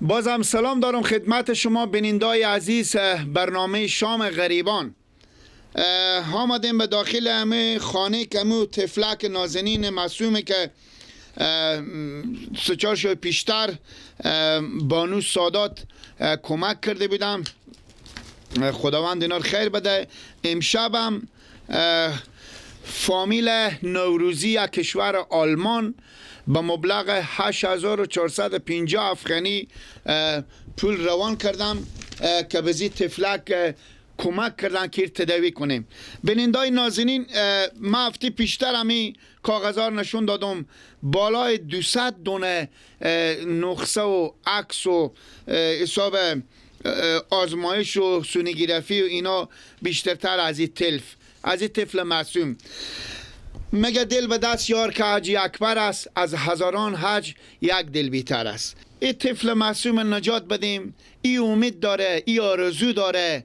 بازم سلام دارم خدمت شما بینندای عزیز برنامه شام غریبان. آمدیم به داخل همه خانه که همو طفلک نازنین معصومه که 3-4 شب پیشتر بانو سادات کمک کرده بودم. خداوند اینا رو خیر بده. امشبم فامیل نوروزی از کشور آلمان به مبلغ 8450 افغانی پول روان کردم که به زی طفلک کمک کردن که تداوی کنیم. بینندای نازنین، ما هفته پیشتر همی کاغذار نشون دادم، بالای 200 دونه نقصه و عکس و حساب آزمایش و سونوگرافی و اینا بیشترتر از این طفل، از این طفل معصوم. مگه دل به دست یار که حاجی اکبر است، از هزاران حج یک دل بیتر است. این طفل معصوم نجات بدیم. ای امید داره، ای آرزو داره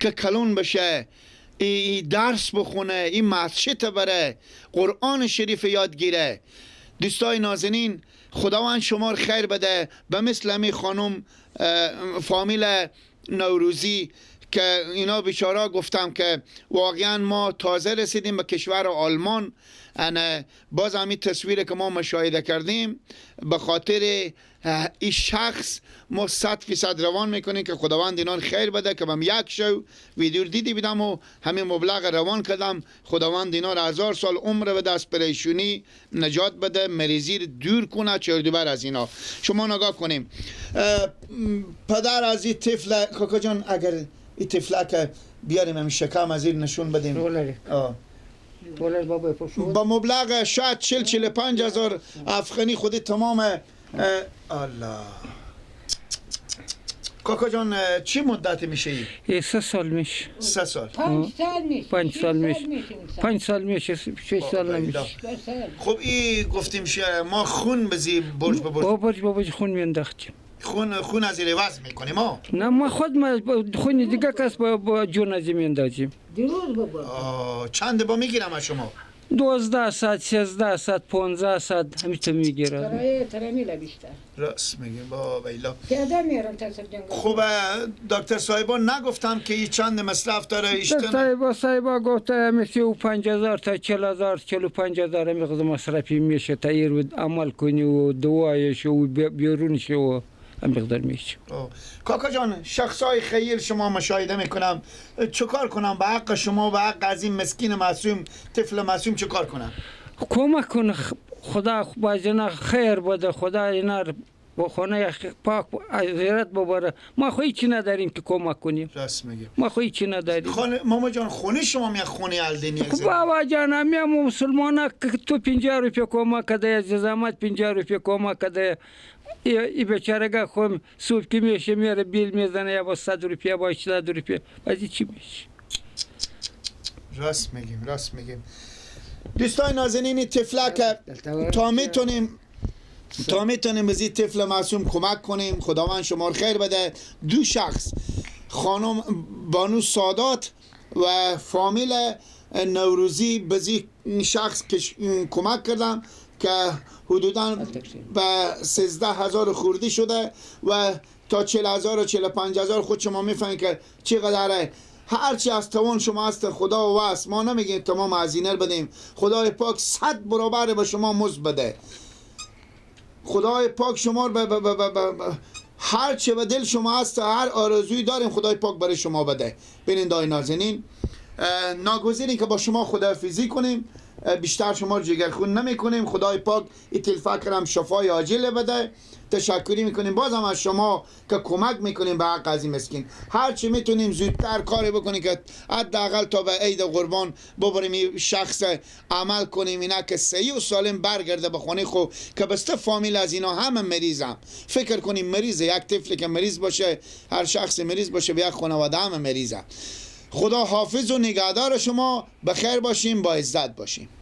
که کلون بشه، ای درس بخونه، ای مسجد بره، قرآن شریف یاد گیره. دوستای نازنین، خداوند شما رو خیر بده. به مثل همی خانم فامیل نوروزی که اینا بیچارا گفتم که واقعا ما تازه رسیدیم به کشور آلمان، باز همین تصویر که ما مشاهده کردیم به خاطر این شخص ما 100% روان میکنیم که خداوند اینا خیر بده که من یک شو ویدیو دیدی بیدم و همین مبلغ روان کردم. خداوند اینا را 1000 سال عمر بده، از پریشونی نجات بده، مریضی رو دور کنه، چردوبر از اینا. شما نگاه کنیم پدر از این طفل، کاکا جان اگر این طفله که بیاریم همین شکم از این نشون بدیم، با مبلغ شاید 40-45 هزار افغانی خودی تمام. الله کاکا جان چی مدت میشه ای؟ 3 سال میشه. 3 سال. 5 سال میشه. 5 سال میشه. 5 سال میشه. 6 سال نمیشه. خب این گفتیم ما خون بزی برج به برج. با برج به برج خون میانداختیم. خون از این عوض میکنیم ما. نه ما خود ما خون دیگه کس با جون از این میاندازیم. چند با میگیرم از شما؟ 12 ساعت، 13 ساعت، 15 ساعت همیشه میگیرم. ترمیل بیشتر. راست میگیم بابا ایلا. پیاده میرم تا سر جنگل. خب دکتر صاحبان نگفتم که این چند مصرف داره ایشتن؟ دکتر صاحبا گفته مثل 5000 تا 40000 45000 مقدار مصرفی میشه تا این عمل کنی و دوایش و بیرون شو مقدار میشه. کاکا جان شخصای خیر شما مشاهده میکنم، چه کار کنم به حق شما به حق از این مسکین معصوم طفل معصوم چه کار کنم؟ کمک کن خدا بازینا خیر بده، خدا اینا با خانه پاک غیرت ببره. ما خو هیچی نداریم که کمک کنیم. راست میگی. ما خو هیچی نداریم. خانه ماما جان خونه شما می خونه الدینی خب بابا جان همه مسلمانا تو 50 روپیه کمک کده، زحمت 50 روپیه کمک کده. ای بیچارگا خو صبح که میشه میره بیل میزنه یا با 100 روپیه با 80 روپیه بازی چی میشه؟ راست میگیم، راست میگیم. دوستای نازنین طفلک تا میتونیم از این طفل معصوم کمک کنیم. خداوند شما رو خیر بده. دو شخص، خانم بانو سادات و فامیل نوروزی، به این شخص کمک کردم که حدوداً به 13000 خوردی شده و تا 40000 و 45000 خود شما میفهمید که چقدره. هرچی از توان شما هست خدا و هست. ما نمیگیم تمام هزینه بدیم، خدای پاک 100 برابر به شما مزد بده. خدای پاک شما رو هر چه به دل شما هست، هر آرزویی داریم خدای پاک برای شما بده. بینندای نازنین، ناگزیریم که با شما خداحافظی کنیم، بیشتر شما رو جگرخون نمی کنیم. خدای پاک این تلفکر هم شفای عاجل بده. تشکری میکنیم بازم از شما که کمک میکنیم به حق از این مسکین. هرچی میتونیم زودتر کاری بکنیم که حداقل تا به عید قربان ببریم این شخص عمل کنیم، اینا که صحیح و سالم برگرده به خانه خود، که بسته فامیل از اینا همه مریضم. فکر کنیم مریض، یک طفل که مریض باشه، هر شخص مریض باشه به یک خانواده همه مریضم. خدا حافظ و نگهدار شما. بخیر باشیم، با عزت باشیم.